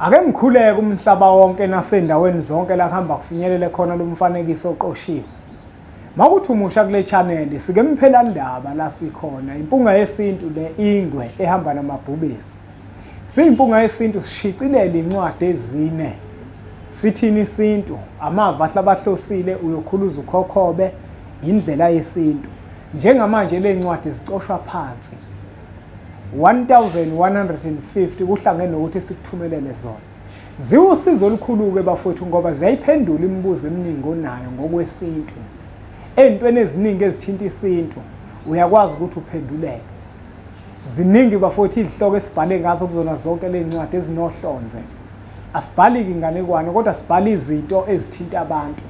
Ake ngikhuleke umhlaba wonke nasendaweni zonke la kuhamba kufinyelele khona lo mfanekiso oqoshiwe. Makuthi umusha kule channel sike Mphelandaba la sikhona, impunga yesintu le ingwe ehamba namabhubesi. Siyimpunga yesintu sishicilele incwadi ezine. Sithini isintu, amava ahlabahlosile, uyokhuluza ukhokhobe, indlela yesintu. Njengamanje le ncwadi zicoshwa phansi 1150 kuhlangene nokuthi sikuthumelele zona. Ziwusizo olukhulu-ke bafowethu ngoba ziyayiphendula imibuzo eminingi onayo ngokwesintu. Ey'ntweni eziningi ezithinta isintu uyakwazi ukuthi uphenduleke. Ziningi bafowethu izihloko esibhale ngazo kuzona zonke le ncwadi ezinohlonze. Asibhali-ke inganekwane kodwa sibhala izinto ezithinta abantu.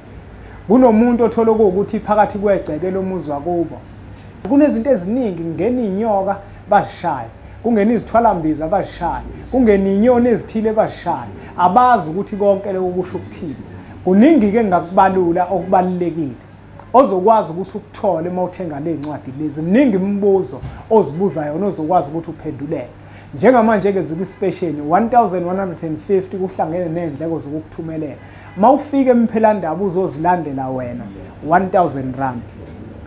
Kunomuntu othola ukuthi phakathi kwegceke lomuzi wakubo kunezinto eziningi, kungena iy'nyoka bazishaye, kungena izithwalambiza bazishaye, kungena iy'nyoni ezithile bazishaye, abazi ukuthi konke lokho kusho ukuthini. Kuningi-ke engingakubalula okubalulekile ozokwazi ukuthi ukuthole uma uthenga le ncwadi lezi. Mningi imibuzo ozibuza yona ozokwazi ukuthi uphenduleke. Njengamanje-ke zikwispesheni 1150 kuhlangene ney'ndleko zokukuthumelela. Uma ufika eMphelandaba uzozilandela wena 1000 rand.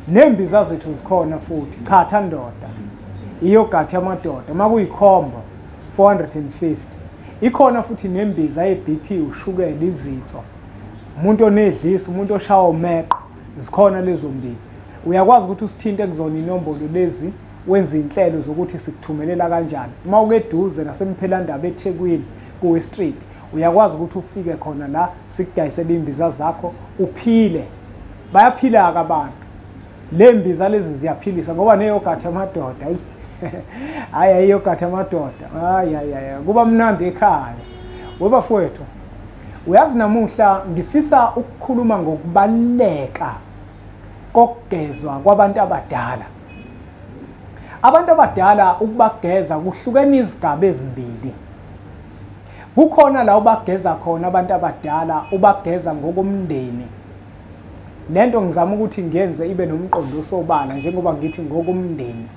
Nembiza zethu zikhona futhi, chatha ndoda, iyogathi yamadoda, uma kuyikhombo 450. Ikhona futhi nembiza ye-BP, ushukela, izinso, umuntu onedlisa, umuntu oshawa umeqo, zikhona lezo mbiza. Uyakwazi ukuthi usithinte kuzona inombolo lezi, wenze inhlelo zokuthi sikuthumelela kanjani. Uma ukeduze naseMphelandaba eThekwini kuwe Street, uyakwazi ukuthi ufike khona la sikudayisele imbiza zakho uphile. Bayaphila-ke abantu. Le mbiza lezi ziyaphilisa ngoba neyogathi yamadoda, hayi hayi iyogathi yamadoda, hayi hayi hayi, kuba mnandi ekhaya. Webafowethu, uyazi namuhla ngifisa ukukhuluma ngokubaluleka kokugezwa kwabantu abadala. Abantu abadala ukubageza kuhlukene izigaba ezimbili. Kukhona la ubageza khona abantu abadala, ubageza ngokomndeni. Lento ngizama ukuthi ngiyenze ibe nomqondo osobala njengoba ngithi ngokomndeni.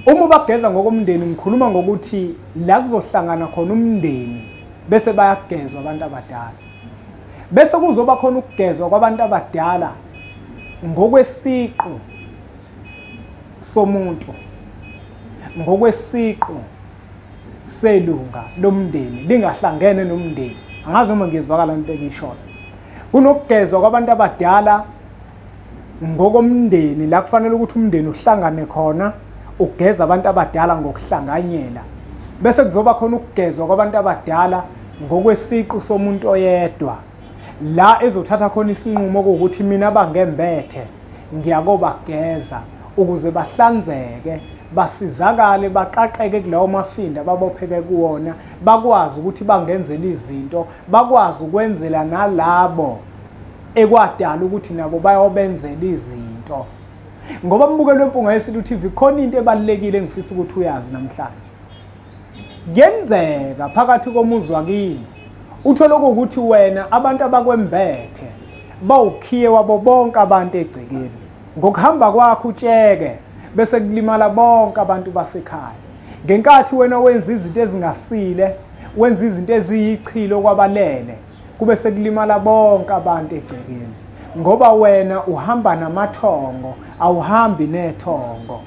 Uma ubageza ngokomndeni ngikhuluma ngokuthi la kuzohlangana khona umndeni bese bayagezwa abantu abadala. Bese kuzoba khona ukugezwa kwabantu abadala ngokwesiqu somuntu, ngokwesiqu selunga lomndeni lingahlangene nomndeni. Angazi noma ngiyezwakala into engiyishoyo. Kunokugezwa kwabantu abadala ngokomndeni la kufanele ukuthi umndeni uhlangane khona, ugeza abantu abadala ngokuhlanganyela. Bese kuzoba khona ukugezwa kwabantu abadala ngokwesiqu somuntu oyedwa, la ezothatha khona isinqumo ukuthi mina bangembethe ngiyakobageza ukuze bahlanzeke, basizakale, baqaqeke kulawo mafinda babopheke kuwona, bakwazi ukuthi bangenzele izinto, bakwazi ukwenzela nalabo ekwadala ukuthi nabo bayobenzela izinto. Ngoba mbukelo weMpunga Yesintu TV, khona into ebalulekile engifisa ukuthi uyazi namhlanje. Kuyenzeka phakathi komuzi wakini uthole ukuthi wena abantu abakwembethe bawukhiye wabo bonke abantu egcekeni. Ngokuhamba kwakho utsheke bese kulimala bonke abantu basekhaya. Ngenkathi wena wenza izinto ezingasile, wenza izinto eziyichilo kwabalele, kube sekulimala bonke abantu egcekeni. Ngoba wena uhamba namathongo, awuhambi nethongo.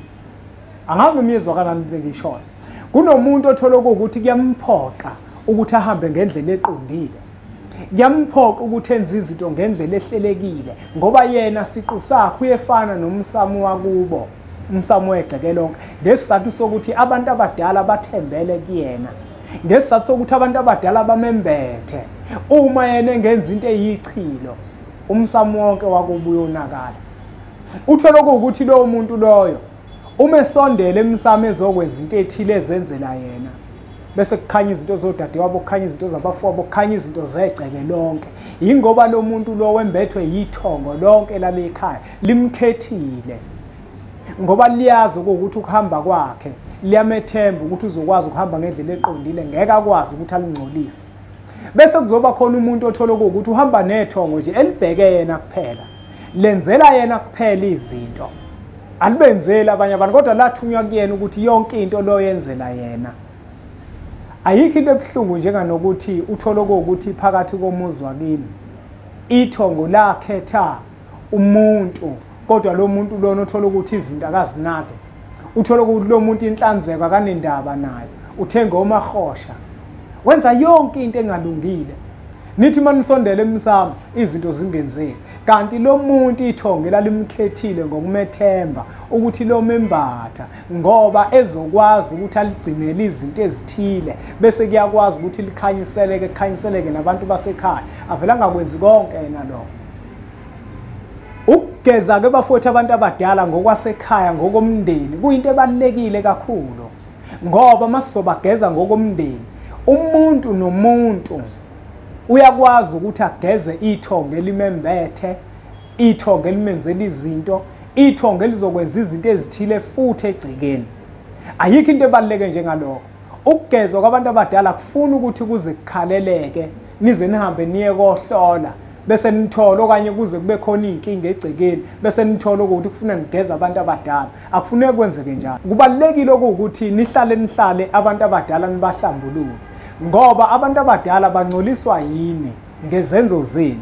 Angazi noma iyezwakala into engiyishoyo. Kunomuntu othola ukuthi kuyamphoqa ukuthi ahambe ngendlela eqondile, kuyamphoqa ukuthi enze izinto ngendlela ehlelekile, ngoba yena siqu sakhe uyefana nomsamo wakubo, umsamo wegceke lonke, ngesizathu sokuthi abantu abadala bathembele kuyena, ngesizathu sokuthi abantu abadala bamembethe. Uma yena engenza into eyichilo, umsamo wonke wakubo uyonakala. Uthole ukuthi lowo muntu loyo uma esondele emsamo ezokwenza into ethile ezenzela yena, bese kukhanya izinto zodadewabo, kukhanya izinto zabafowabo, kukhanya izinto zegceke lonke. Yingoba lo muntu lo wembethwe yithongo lonke lalekhaya limkhethile, ngoba liyazi ukuthi ukuhamba kwakhe liyamethemba ukuthi uzokwazi ukuhamba ngendlela eqondile, ngeke akwazi ukuthi alingcolise. Bese kuzoba khona umuntu othola ukuthi uhamba nethongo nje elibheke yena kuphela, lenzela yena kuphela izinto, alibenzeli abanye abantu, kodwa lathunywa kuyena ukuthi yonke into lo yenzela yena. Ayikho into ebuhlungu njenganokuthi uthole ukuthi phakathi komuzi wakini ithongo lakhetha umuntu, kodwa lo muntu lona uthola ukuthi izinto akazinake, uthola ukuthi lo muntu inhlanzeko akanendaba nayo, uthenga omahosha, wenza yonke into engalungile. Nithi manisondele emsamo izinto zingenzeki, kanti lo muntu ithongo lalimkhethile ngokumethemba ukuthi lo membatha ngoba ezokwazi ukuthi aligcinele izinto ezithile, bese kuyakwazi ukuthi likhanyiseleke kukhanyiseleke nabantu basekhaya. Avela angakwenzi konke yena lokho. Ukugeza ke bafowethu abantu abadala ngokwasekhaya ngokomndeni kuyinto ebalulekile kakhulu, ngoba masizobageza ngokomndeni umuntu nomuntu uyakwazi ukuthi ageze ithongo elimembethe, ithongo elimenzela izinto, ithongo elizokwenza izinto ezithile futhi egcekeni. Ayikho into ebaluleke njengalokho. Ukugezwa kwabantu abadala kufuna ukuthi kuze kukhaleleke, nize nihambe niye kohlola bese nithola, okanye kuze kube khona inkinga egcekeni bese nithola ukuthi kufuna nigeze abantu abadala. Akufuneki kwenzeke njalo. Kubalulekile ukuthi nihlale nihlale abantu abadala nibahlambulule, ngoba abantu abadala bangcoliswa yini ngezenzo zenu.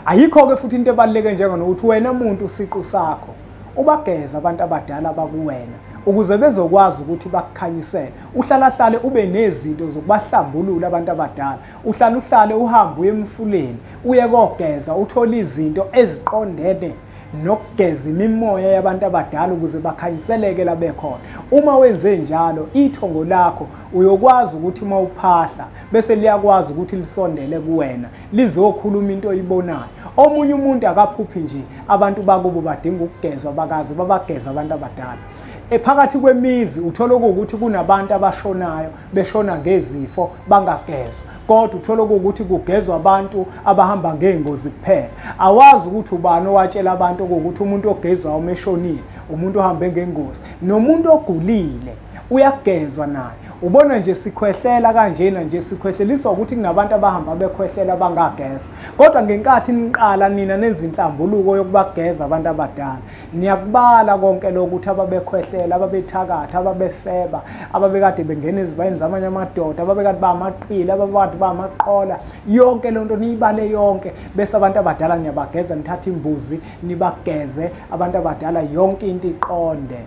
Ayikho-ke futhi into ebaluleke njenganokuthi wena muntu siqu sakho ubageza abantu abadala bakuwena ukuze bezokwazi ukuthi bakukhanyisele. Uhlala hlale ube nezinto zokubahlambulula abantu abadala, uhlala uhlale uhambe uye emfuleni uye kogeza, uthole izinto eziqondene nokugeza imimoya yabantu abadala ukuze bakhanyiseleke la bekhona. Uma wenze njalo ithongo lakho uyokwazi ukuthi uma uphahla bese liyakwazi ukuthi lisondele kuwena lizokhuluma into oyibonayo. Omunye umuntu akaphuphi nje, abantu bakubo badinga ukugezwa, bakaze babageza abantu abadala. Phakathi kwemizi uthola ukuthi kunabantu abashonayo beshona ngezifo bangagezwa, kodwa uthola ukuthi kugezwa abantu abahamba ngeengozi kuphela. Awazi ukuthi ubani owatshela abantu ukuthi umuntu ogezwayo uma eshonile umuntu ohambe ngengozi, nomuntu ogulile uyagezwa naye. Ubona nje sikhwehlela kanjena nje, sikhwehleliswa ukuthi kunabantu abahamba bekhwehlela bangagezwa. Kodwa ngenkathi niqala nina nenza inhlambuluko yokubageza abantu abadala, niyakubala konke lokhu ukuthi ababekhwehlela, ababethakatha, ababefeba, ababekade bengena ezibayeni zamanye amadoda, ababekade bamaqili, ababekade bamaqola, yonke le nto niyibale yonke. Bese abantu abadala niyabageza, nithatha imbuzi nibageze abantu abadala, yonke into iqonde.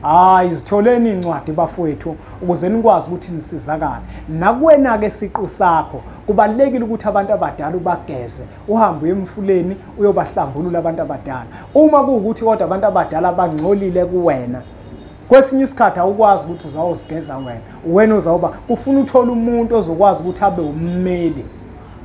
Hayi, zitholeni incwadi bafowethu ukuze nikwazi ukuthi nisizakale. Nakuwena-ke siqu sakho kubalulekile ukuthi abantu abadala ubageze, uhambe uye emfuleni uyobahlambulula abantu abadala. Uma kuwukuthi kodwa abantu abadala bangcolile kuwena, kwesinye isikhathi awukwazi ukuthi uzawuzigeza wena, wena uzawuba kufuna uthole umuntu ozokwazi ukuthi abe ummeli,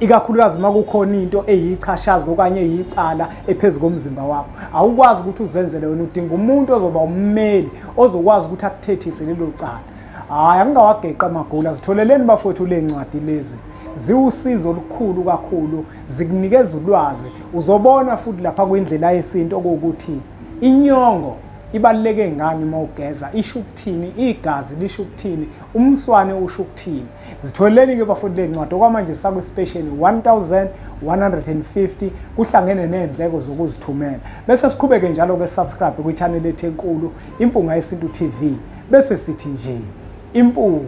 ikakhulukazi uma kukhona into eyichashazo okanye eyicala ephezu komzimba wakho. Awukwazi ukuthi uzenzele wena, udinga umuntu ozoba ummeli ozokwazi ukuthi akuthethise lelo cala. Hhayi, angingawageqa amagula. Zitholeleni bafowethu le ncwadi lezi, ziwusizo olukhulu kakhulu, zikunikeza ulwazi. Uzobona futhi lapha kwindlela yesintu okuwukuthi inyongo ibaluleke ngani uma ugeza, isho ukuthini, igazi lisho ukuthini, umswane usho ukuthini. Zitholeleni ke bafowethu le ncwadi. Okwamanje sakwi-special 1150 kuhlangene ney'ndleko zokuzithumela. Bese siqhubeke njalo-ke subscribe kwi-channel ethu enkulu Impunga Yesintu TV, bese sithi nje Impunga.